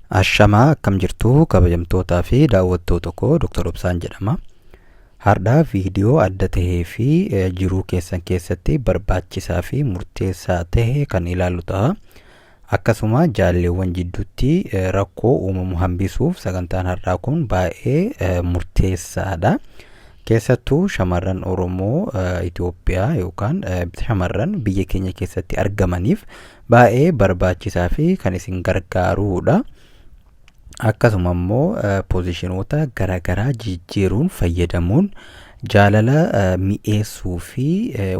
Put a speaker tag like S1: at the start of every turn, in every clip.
S1: Ashamaa, akkam jirtu kabajamtootaa fi daawwattoota koo? Dr. Obsaan jedhama. Har'a viidiyoo adda tahee fi jiruu keessan keessatti barbaachisaa fi murteessaa tahe kan ilaallu ta'a. Akkasuma jaalleewwan jidduutti rakkoo uumamu hambisuuf sagantaan har'aa kun baay'ee murteessaadha. Keessattuu shamarran Oromoo Itoophiyaa yookaan shamarran biyya keenya keessatti argamaniif baay'ee barbaachisaa fi kan isin gargaarudha. Akkasuma immoo positionoota garaagaraa jijjiiruun fayyadamuun jaalala mi'eessuu fi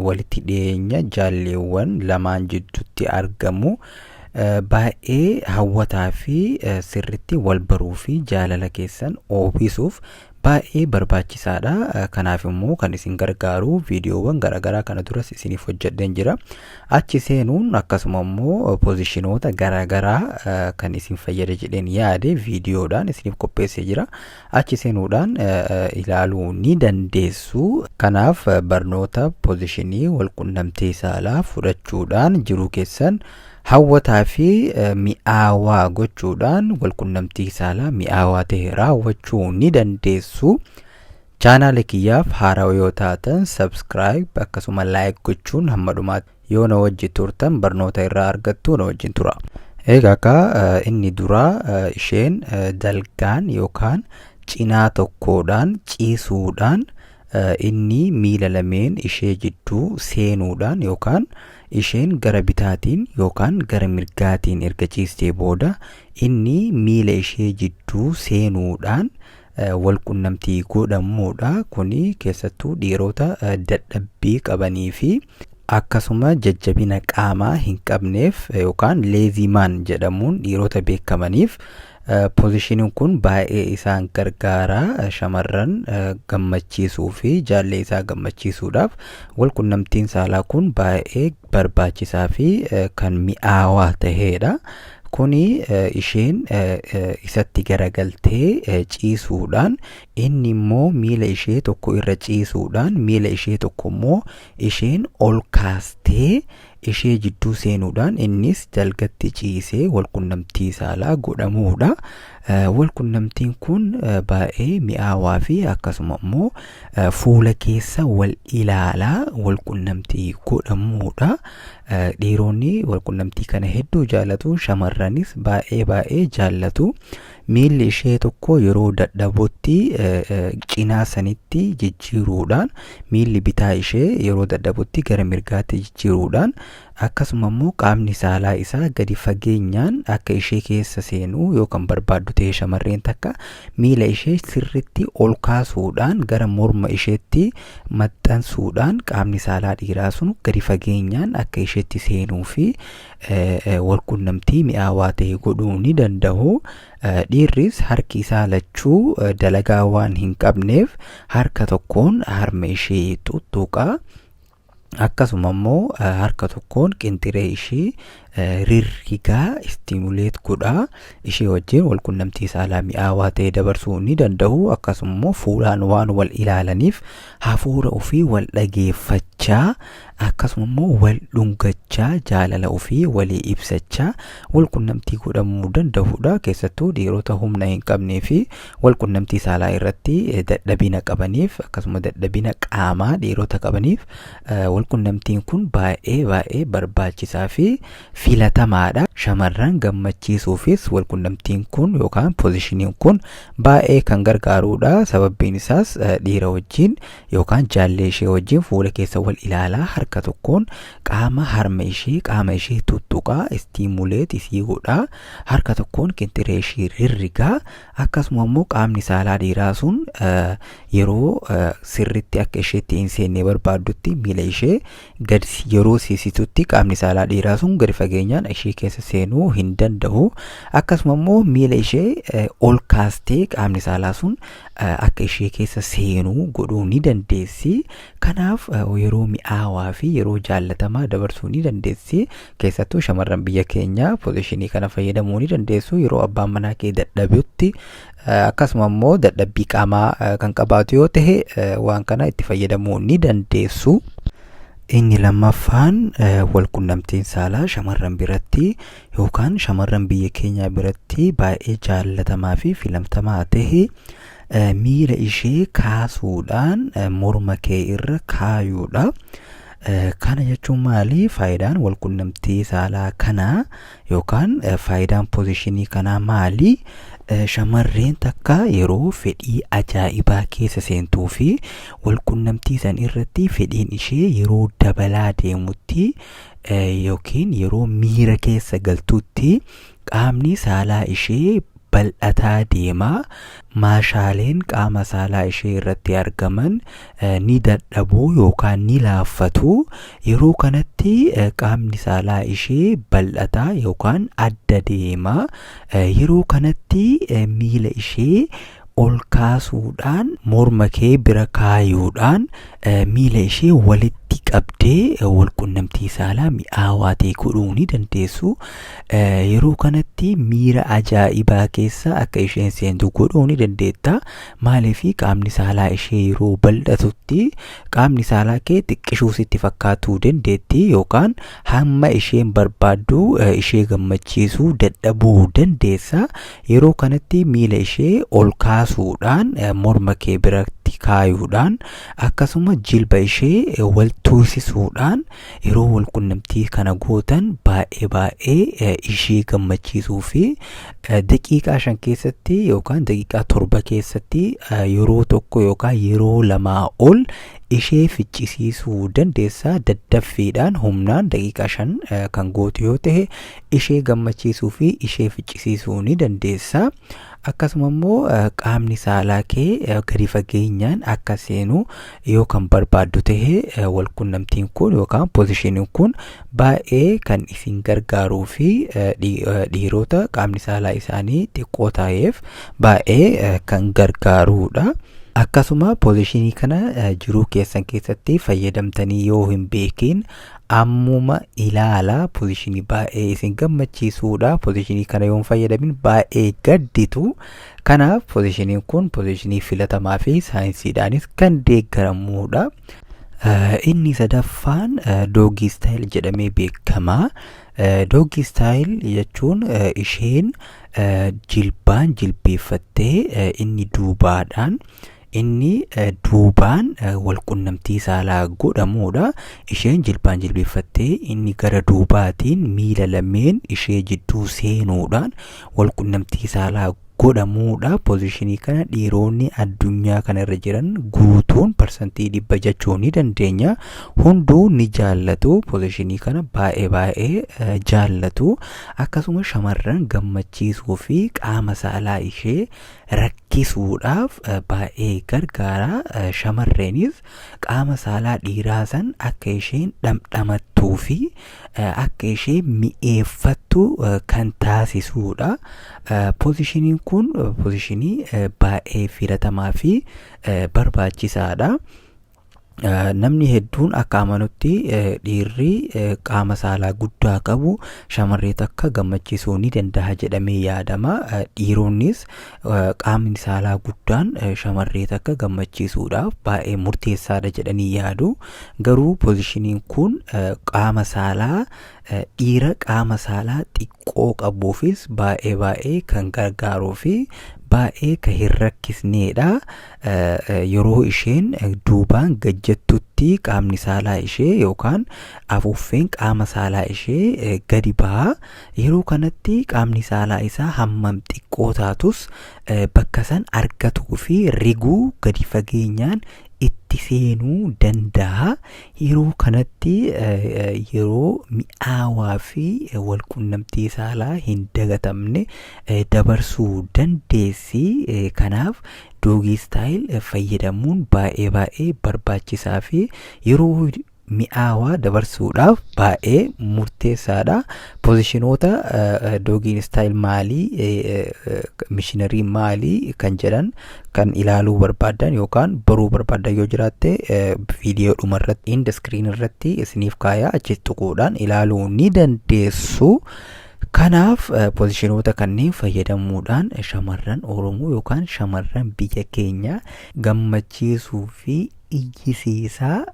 S1: walitti dhiyeenya jaalleewwan lamaan jidduutti argamu baay'ee hawwataa fi sirritti wal baruu fi jaalala keessan oobisuuf baay'ee barbaachisaadha. Kanaaf immoo kan isin gargaaru viidiyoowwan garaagaraa kana duras isiniif hojjedheen jira. Achi seenuun akkasuma immoo positionoota garaagaraa kan isin fayyada jedheen yaade viidiyoodhaan isiniif qopheessee jira. Achi seenuudhaan ilaaluu ni dandeessu. Kanaaf barnoota positionii walqunnamtii saalaa fudhachuudhaan jiruu keessan hawwataa fi mi'aawaa gochuudhaan walqunnamtii saalaa mi'aawaa ta'e raawwachuu ni dandeessu. Chaanaala kiyyaaf haarawaa yoo taatan subscribe akkasuma like gochuun hamma dhumaatti yoo na wajji turtan barnoota irraa argattu. Na wajjin tura. Egaa akka inni duraa isheen dalgaan yookaan cinaa tokkodhaan ciisuudhaan, inni miila lameen ishee jidduu seenuudhaan, yookaan isheen gara bitaatiin yookaan gara mirgaatiin erga ciistee booda inni miila ishee jidduu seenuudhaan walqunnamtii godhamuudha. Kuni keessattuu dhiirota dadhabbii qabanii fi akkasuma jajjabina qaamaa hin qabneef yookaan lazy man jedhamuun dhiirota beekamaniif positioniin kun baay'ee isaan gargaara. Shamarran gammachiisuu fi jaallee isaa gammachiisuudhaaf walqunnamtiin saalaa kun baay'ee barbaachisaa fi kan mi'aawaa tahedha. Kuni isheen isatti garagaltee ciisuudhaan, inni immoo miila ishee tokko irra ciisuudhaan, miila ishee tokko immoo isheen ol kaastee ishee jidduu seenuudhaan innis dalgatti ciisee walqunnamtii saalaa godhamuudha. Walqunnamtiin kun baay'ee mi'aawaa fi akkasuma immoo fuula keessa wal ilaalaa walqunnamtii godhamuudha. Dhiironni walqunnamtii kana hedduu jaallatu, shamarranis baay'ee baay'ee jaallatu. Miilli ishee tokko yeroo dadhabutti cinaa sanitti jijjiiruudhaan, miilli bitaa ishee yeroo dadhabutti gara mirgaatti jijjiiruudhaan, akkasuma immoo qaamni saalaa isaa gadi fageenyaan akka ishee keessa seenuu yookaan barbaaddu ta'e shamarreen takka miila ishee sirritti ol kaasuudhaan gara morma isheetti maxxansuudhaan qaamni saalaa dhiiraa sun gadi fageenyaan akka isheetti seenuu fi walqunnamtii mi'aawaa ta'e godhuu ni danda'u. Dhiirris harki isaa lachuu dalagaa waan hin qabneef harka tokkoon harma ishee tuttuqaa. Akkasuma immoo harka tokkoon qinxiree ishee rirrigaa stimulate godhaa ishee wajjin walqunnamtii saalaa mi'aawaa ta'e dabarsuu ni danda'u. Akkasuma immoo fuulaan waan wal ilaalaniif hafuura ofii wal dhageeffachaa, akkasuma immoo wal dhungachaa, jaalala ofii walii ibsachaa walqunnamtii godhamuu danda'udha. Keessattuu dhiirota humna hin qabnee fi walqunnamtii saalaa irratti dadhabina qabaniif, akkasuma dadhabina qaamaa dhiirota qabaniif walqunnamtiin kun baay'ee baay'ee barbaachisaa fi filatamaadha. Shamarran gammachiisuufis walqunnamtiin kun yookaan positioniin kun baay'ee kan gargaarudha. Sababbiin isaas dhiira wajjin yookaan jaallee ishee wajjin fuula keessa wal ilaalaa, harka tokkoon qaama harma ishee, qaama ishee tuttuqaa stimulate isii godhaa, harka tokkoon qinxiree ishee rirrigaa, akkasuma immoo qaamni saalaa dhiiraa sun yeroo sirritti akka isheetti hin seenne barbaaddutti miila ishee gad yeroo siisitutti qaamni saalaa dhiiraa sun gadi fageenyaan ishee keessa seenuu hin danda'u. Akkasuma immoo miila ishee ol kaastee qaamni saalaa sun akka ishee keessa seenuu godhuu ni dandeessi. Kanaaf yeroo mi'aawaa fi yeroo jaallatamaa dabarsuu ni dandeessi. Keessattuu shamarran biyya keenyaa positionii kana fayyadamuu ni dandeessu. Yeroo abbaan manaa kee dadhabutti, akkasuma immoo dadhabbii qaamaa kan qabaatu yoo ta'e, waan kana itti fayyadamuu ni dandeessu. Inni lammaffaan, walqunnamtiin saalaa shamarran biratti yookaan shamarran biyya keenyaa biratti baay'ee jaallatamaa fi filatamaa ta'e miila ishee kaasuudhaan morma kee irra kaayuudha. Kana jechuun maali? Faayidaan walqunnamtii saalaa kanaa yookaan faayidaan positionii kanaa maali? Shamarreen takka yeroo fedhii ajaa'ibaa keessa seentuu fi walqunnamtii san irratti fedhiin ishee yeroo dabalaa deemutti yookiin yeroo miira keessa galtutti, qaamni saalaa ishee bal'ataa deema. Maashaaleen qaama saalaa ishee irratti argaman ni dadhabuu yookaan ni laaffatu. Yeroo kanatti qaamni saalaa ishee bal'ataa yookaan adda deema. Yeroo kanatti miila ishee ol kaasuudhaan morma kee bira kaayuudhaan, miila ishee walitti qabdee walqunnamtii saalaa mi'aawaa ta'e godhuu ni dandeessu. Yeroo kanatti miira ajaa'ibaa keessa akka isheen seentu godhuu ni dandeetta. Maaliif? Qaamni saalaa ishee yeroo bal'atutti qaamni saalaa kee xiqqishuu sitti fakkaatuu dandeetti yookaan hamma isheen barbaaddu ishee gammachiisuu dadhabuu dandeessa. Yeroo kanatti miila ishee ol kaasuudhaan morma kee biratti kaayuudhaan, akkasuma jilba ishee wal tuusisuudhaan yeroo wal qunnamtii kana gootan baay'ee baay'ee ishee gammachiisuu fi daqiiqaa 5 keessatti yookaan daqiiqaa 7 keessatti yeroo tokko yookaan yeroo lamaa ol ishee ficcisiisuu dandeessa. Daddaffiidhaan, humnaan daqiiqaa 5 kan gootu yoo ta'e, ishee gammachiisuu fi ishee ficcisiisuu ni dandeessa. Akkasuma immoo qaamni saalaa kee gadi fageenyaan akka seenu yoo kan barbaaddu ta'e, walqunnamtiin kun yookaan positioniin kun baay'ee kan isin gargaaruu fi dhiirota qaamni saalaa isaanii xiqqoo ta'eef baay'ee kan gargaarudha. Akkasuma positionii kana jiruu keessan keessatti fayyadamtanii yoo hin beekin ammuma ilaala. Positionii baay'ee isin gammachiisuudha. Positionii kana yoo hin fayyadamin baay'ee gadditu. Kanaaf positioniin kun positionii filatamaa fi saayinsiidhaanis kan deeggaramudha. Inni sadaffaan doggy style jedhamee beekama. Doggy style jechuun isheen jilbaan jilbeeffattee inni duubaan walqunnamtii saalaa godhamuudha. Isheen jilbaan jilbeeffattee inni gara duubaatiin miila lameen ishee jidduu seenuudhaan walqunnamtii saalaa godhamuudha. Positionii kana dhiironni addunyaa kana irra jiran guutuun, 100% jechuu ni dandeenya, hunduu ni jaallatu. Positionii kana baay'ee baay'ee jaallatu. Akkasuma shamarran gammachiisuu fi qaama saalaa ishee rakkisuudhaaf baay'ee gargaara. Shamarreenis qaama saalaa dhiiraa san akka isheen dhamdhamattuu fi akka ishee mi'eeffattu kan taasisuudha. Positioniin kun positionii baay'ee filatamaa fi barbaachisaadha. Namni hedduun akka amanutti dhiirri qaama saalaa guddaa qabu shamarree takka gammachiisuu ni danda'a jedhamee yaadama. Dhiironnis qaamni saalaa guddaan shamarree takka gammachiisuudhaaf baay'ee murteessaadha jedhanii yaadu. Garuu positioniin kun qaama saalaa dhiira qaama saalaa xiqqoo qabuufis baay'ee baay'ee kan gargaaruu fi baay'ee kan hin rakkisneedha. Yeroo isheen duubaan gajjattutti qaamni saalaa ishee yookaan afuuffeen qaama saalaa ishee gadi baha. Yeroo kanatti qaamni saalaa isaa hammam xiqqoo taatus bakka san argatuu fi riguu gadi fageenyaan itti seenuu danda'a. Yeroo kanatti yeroo mi'aawaa fi walqunnamtii saalaa hin dagatamne dabarsuu dandeessi. Kanaaf doggy style fayyadamuun baay'ee baay'ee barbaachisaa fi yeroo mi'aawaa dabarsuudhaaf baay'ee murteessaadha. Positionoota doggy style maalii, missionary maalii kan jedhan kan ilaaluu barbaadan yookaan baruu barbaadan yoo jiraatte, viidiyoo dhuma irratti end screen irratti isiniif kaayaa, achi tuquudhaan ilaaluu ni dandeessu. Kanaaf positionoota kanneen fayyadamuudhaan shamarran Oromoo yookaan shamarran biyya keenya gammachiisuu fi Iyyisiisaa,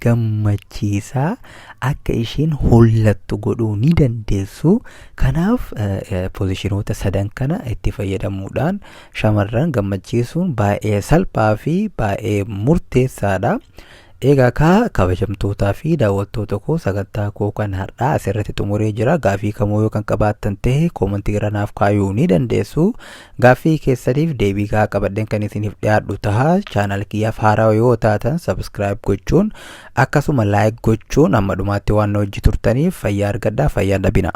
S1: gammachiisaa, akka ishiin hollattu godhuu ni dandeessu. Kanaaf positionoota sadan kana itti fayyadamuudhaan shamarran gammachiisuun baay'ee salphaa fi baay'ee murteessaadha. Egaa kaa kabajamtootaa fi daawwattoota koo, sagantaa koo kan har'aa asirratti xumuree jira. Gaaffii kamuu yoo kan qabaattan ta'e commentii irra naaf kaayuu ni dandeessu. Gaaffii keessaniif deebii gahaa qabadheen kan isiniif dhiyaadhu taha. Channel kiyyaaf haaraa yoo taatan subscribe gochuun, akkasuma like gochuun, amma dhumaatti waan na hojii turtaniif fayyaa argadhaa, fayyaan dhabina.